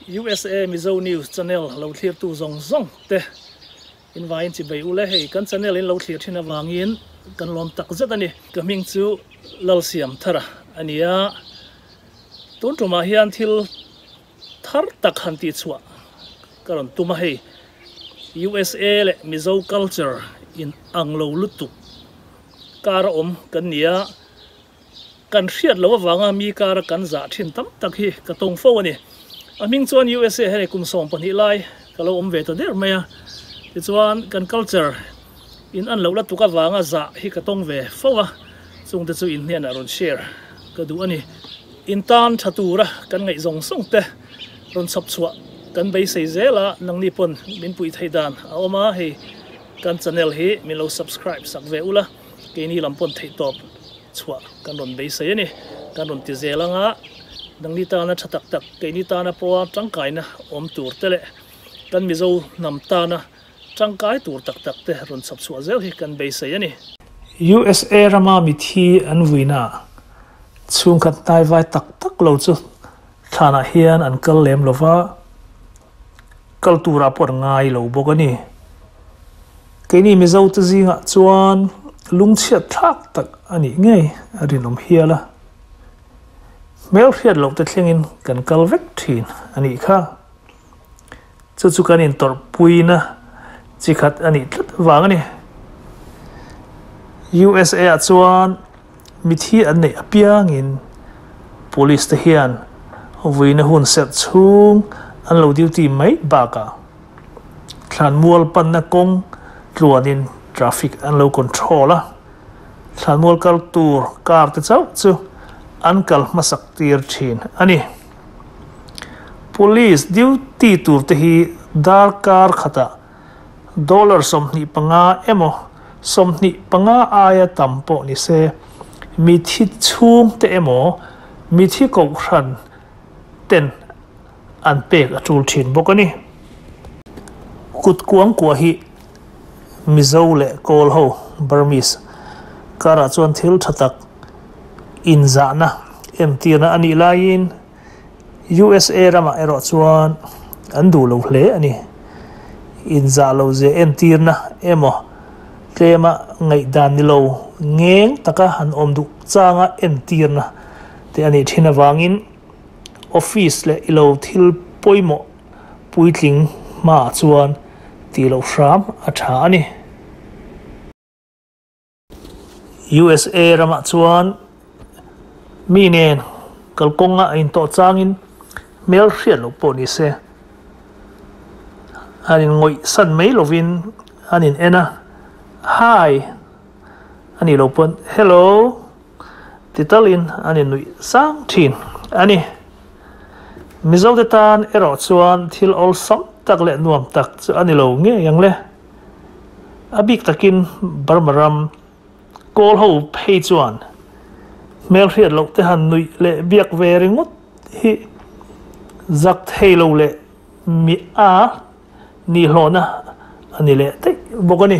USA Mizo News channel lo thlirtu zawng zawng te in vaiin chibei ule hei kan channel in lo thlir thin avangin kan lawm tak zet a ni. Ka hming chu Lalsiam Thara a ni a, tun tumah hian thil thar tak han tih chhuah ka rawn tum a hei USA leh Mizo culture in ang lo lutuk kar a awm kan ni a, kan hriat loh avanga mi kara kan zah thin tam tak hi ka tawng fo a ni. A hming chuan USA hei kum 12 lai ka lo awm ve ta der mai a, tichuan kan culture in an loh la tuk avanga zah hi ka tawng ve fo a, chungte chu in hnenah rawn share ka duh a ni. In tan tha tura kan ngaih zawng zawng te rawn chhawp chhuah kan beisei zel a, nangni pawn min puih theih dan a awm a, hei kan channel hi min lo subscribe sak ve ula, keini lam pawn theih tawp chhuah kan rawn beisei a ni. Kan rawn ti zel anga nangni tana tha tak tak keini tana pawha tangkaina awm tur te leh kan Mizo hnam tana tangkai tur tak tak te rawn chhawp chhuah zel hi kan beisei a ni. USA rama mithi an vuina chhungkhat hnaivai tak tak lo chu thlanah hian an kal lem lo va, kal turah pawh an ngai lo bawk a ni. Keini Mizote zingah chuan lungchhiat thlak tak a nih ngei a rinawm hial a. Hmelhriat loh te thlengin kan kal vek thin a nih kha. Chu chu kan intawrhpuina chi khat a nih tlat vang a ni. USA ah chuan mithi an neih apiangin police te hian vuina hun serh chhung an lo duty mai bakah thlanmual panna kawng tluanin traffic an lo control a, thlanmual kal tur car te chauh chu an kal hmasak tir thin a ni. Police duty tur te hi darkar khatah dollar 25 emaw 25 aia tam pawh ni se, mithi chhung te emaw mithi kohhran ten an pek a tul thin bawk a ni. Kut kuang kuah hi Mizo leh Kawl ho, Burmese, karah chuan thil tha tak inzahna entirna a nih laiin USA ramah erawh chuan an duh lo hle a ni. Inzah lo zia entirna emaw tlema ngaihdan ni lo ngeng taka han awm duh changa entirna te a nih thin avangin office leh ilo thil pawimawh puitling hmaah chuan tih loh hram a tha a ni. USA ramah chuan mi nen kalkawnga a intawh changin hmel hriat loh pawh ni se an inngawih san mai lovin an in en a, Hi! A nih loh pawn Hello! Ti talin an innuih sang thin a ni. Mizote tan erawh chuan thil awlsam tak leh nuam tak chu a ni lo ngei ang le. A bik takin Burma ram kawl ho phei chuan hmelhriat loh te han nuih leh biak ve ringawt hi zak thei lo leh mi a nihlawhna a ni leh daih bawk a ni.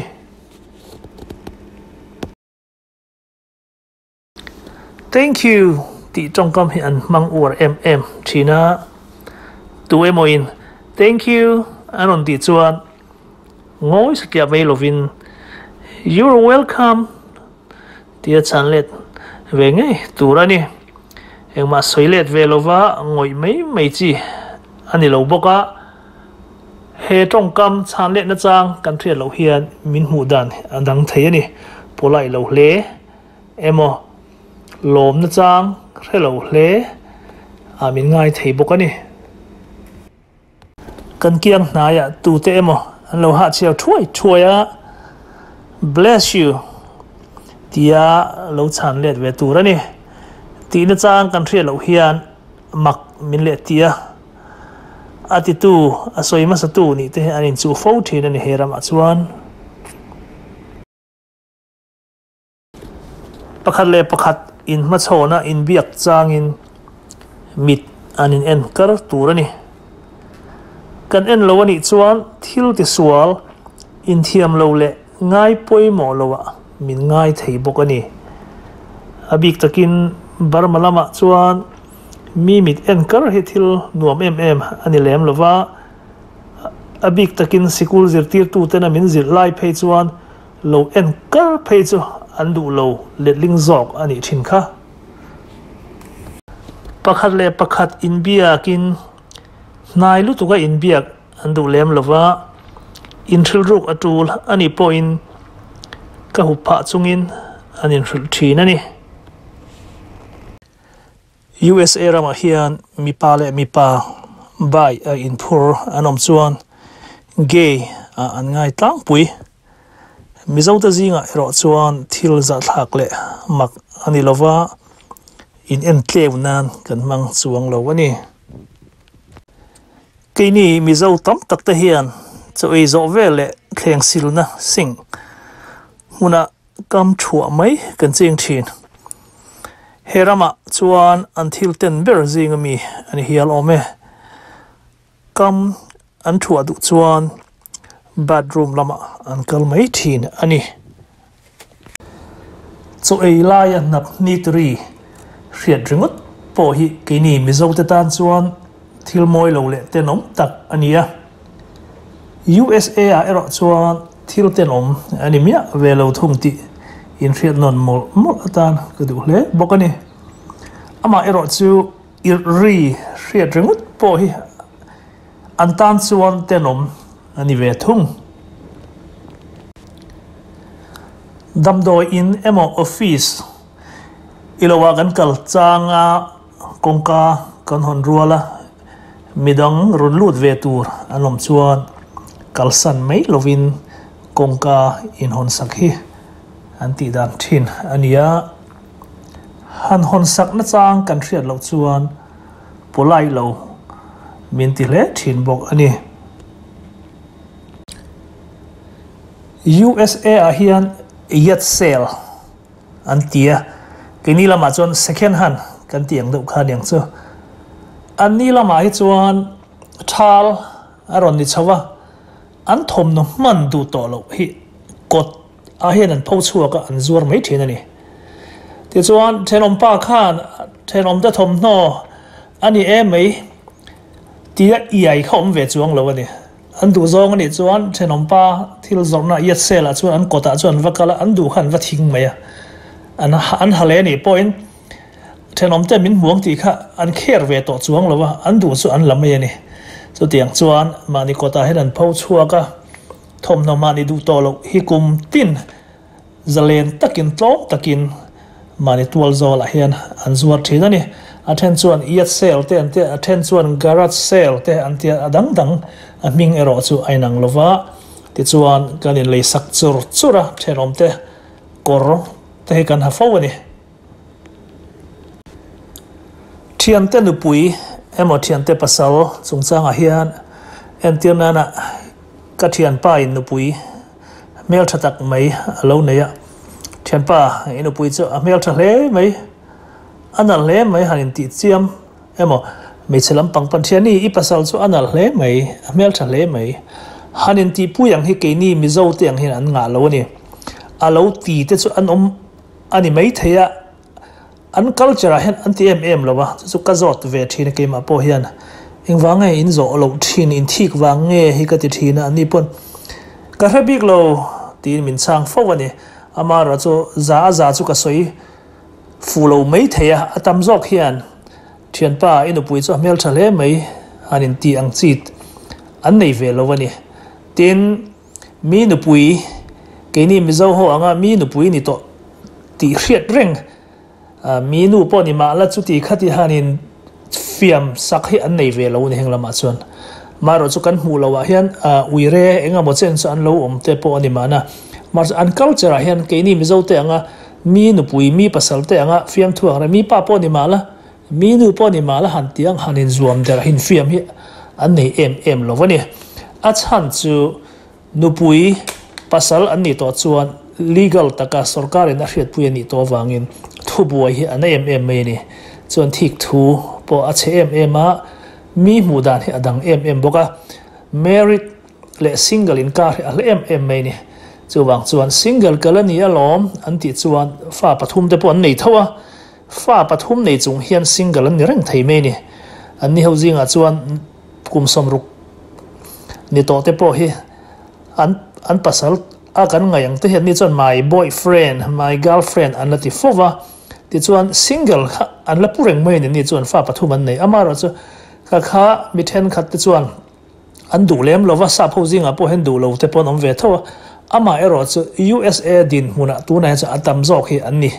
Thank you tih tawngkam hi an hmang uar em em thin a, tu emawin thank you an rawn tih chuan ngawi satliah mai lovin you're welcome tia chhan let ve ngei tur a ni. Engmah sawi let ve lova ngawih mai mai chi a ni lo bawk a, he tawngkam chhan letna chang kan hriat loh hian min hmuh dan a dang thei a ni, polite lo hle. Emaw lawmna chang hre lo hle a min ngai thei bawk a ni. Kan kiang hnaiah tute emaw an lo hahchhiau thuai thuai a, Bless you tia lo chhan let ve tur a ni. Tihna chang kan hriat loh hian mak min leh ti a, a titu a sawi hmasatu nih te hi an inchuh fo thin a ni he ramah chuan. Pakhat leh pakhat inhmachhawna inbiak changin mit an in en kar tur a ni. Kan en lo a nih chuan thil tisual inthiam lo leh ngai pawimawh loah min ngai thei bawk a ni. A bik takin Burma lamah chuan Mi mit en kar hi thil nuam em em a ni lem lova, a bik takin sikul zirtirtutena min zilh lai phei chuan lo en kar phei chu an duh lo letling zawk a nih thin kha. Pakhat leh pakhat inbiakin hnai lutuka inbiak an duh lem lova, inhrilhruk a tul a nih pawhin ka hup phah chungin an inhrilh thin a ni. USA ramah hian mipa leh mipa bai a inphur an awm chuan gay ah an ngai tlangpui. Mizote zingah erawh chuan thil zahthlak leh mak a ni lova, in entleu nan kan hmang chuang lo a ni. Keini Mizo tam tak te hian chaw ei zawh vel leh thleng silna sink hmuna kam thuah mai kan ching thin. He ramah chuan an thil ten ber zinga mi a ni hial awm e. Kam an thuah duh chuan bathroom lamah an kal mai thin a ni. Chaw ei laia hnap hnit ri hriat ringawt pawh hi keini Mizote tan chuan thil mawi lo leh tenawm tak a ni a. USA ah erawh chuan thil tenawm a ni miah ve lo thung tih inhriat nawn mawlh mawlh atan ka duh hle bawk a ni. Amah erawh chu Irh ri hriat ringawt pawh hi an tan chuan tenawm a ni ve thung. Damdawi in emaw office i lo ah kan kal chang a, kawngka kan hawn rual a, midang rawn lut ve tur an awm chuan kalsan mai lovin kawngka inhawn sak hi an tih dan thin a ni a. Han hawn sak nachang kan hriat loh chuan polite lo min ti hle thin bawk a ni. USA ah hian yacht sale an ti a, keini lamah chuan second hand kan tih ang deuh kha aniang chu. Anni lamah hi chuan thal a rawn ni chho a, an thawmhnaw hman duh tawh loh hi kawt ah hian an pho chhuak a, an zuar mai thin a ni. Tichuan, thenawmpa khan thenawmte thawmhnaw a ni em mai tia iai kha awm ve chuang lo a ni. An duh zawng a nih chuan thenawmpa thil zawrhna yard sale ah chuan an kawtah chuan an va kal a, an duh kha an va thing mai a. An an ha leh a nih pawhin thenawmte min hmuang tih kha an kher ve tawh chuang lo a, an duh chu an la mai a ni. Chutiang chuan mahni kawtah hian an pho chhuak a. Thawmhnaw mahni duh tawh loh hi kum tin zalen takin tlawm takin mahni tual zawlah hian an zuar thin a ni. A then chuan yard sale te an tia, a then chuan garage sale te an tia, a dang dang a hming erawh chu a inang lo va. Tichuan kan inlei sak chur chur a, thenawmte kawr te hi kan ha fo a ni. Thiante nupui emaw thiante pasal chungchangah hian entir nana ka thianpa in nupui hmeltha tak mai a lo nei a, thianpa i nupui chu a hmeltha hle mai, a nalh hle mai han intih chiam emaw hmeichhe lampang pawn thiani i pasal chu a nalh hle mai, a hmeltha hle mai han intihpui ang hi keini Mizo te ang hian an ngah lo a ni, a lo ti te chu an awm. A ni maithei a, an culture ah hian an ti em em lo a, chu chu ka zawt ve thin a keimah pawh hian engvang nge in zawh loh thin, in thik vang nge hi ka ti thin a, ani pawn ka hre bik lo tiin min chhang fo a ni. Amaherawh chu za a za chu ka sawi fu lo maithei a, a tam zawk hian thianpa i nupui chu a hmeltha hle mai han inti ang chi an nei ve lo a ni. Tin. Mi nupui, keini Mizo ho anga mi nupui ni tawh tih hriat reng, mi nu pawh ni mah la chuti khati hanin fiam sak hi an nei ve lo ni heng lamah chuan. Marawh chu kan hmuh loh ah hian uire eng emaw chen chu an lo awm te pawh a ni mahna. Mahse an culture ah hian keini Mizo te anga mi nupui, mi pasal te anga fiamthu ang reng, mi pa pawh ni mah la, mi nu pawh ni mah la han tih ang han inzuam der a infiam hi an nei em em lo a ni. A chhan chu nupui pasal an nih tawh chuan legal taka sorkarin a hriatpui a nih tawh avangin thubuai hi a na em em mai a ni. Chuan thik thu pawh a chhe em em a, mi hmuh dan hi a dang em em bawk a. Married leh single inkar hi a hla em em mai a ni. Chuvang chuan single kal a ni alawm an tih chuan fa pathum te pawh an nei tho a. Fa pathum nei chung hian single an ni reng thei mai a ni. An ni ho zingah chuan kum 60 ni tawh te pawh hi an an pasal a kan ngaih ang te hian mi chuan my boyfriend, my girlfriend an la ti fo va. Tichuan single kha an la pu reng mai a ni, ni chuan fa pathum an nei. Amaherawhchu ka kha mi thenkhat te chuan an duh lem lo va, sap ho zingah pawh hian duh lo te pawh an awm ve tho a. Amaherawhchu USA dinhmunah tunah hian chuan a tam zawk hi an ni.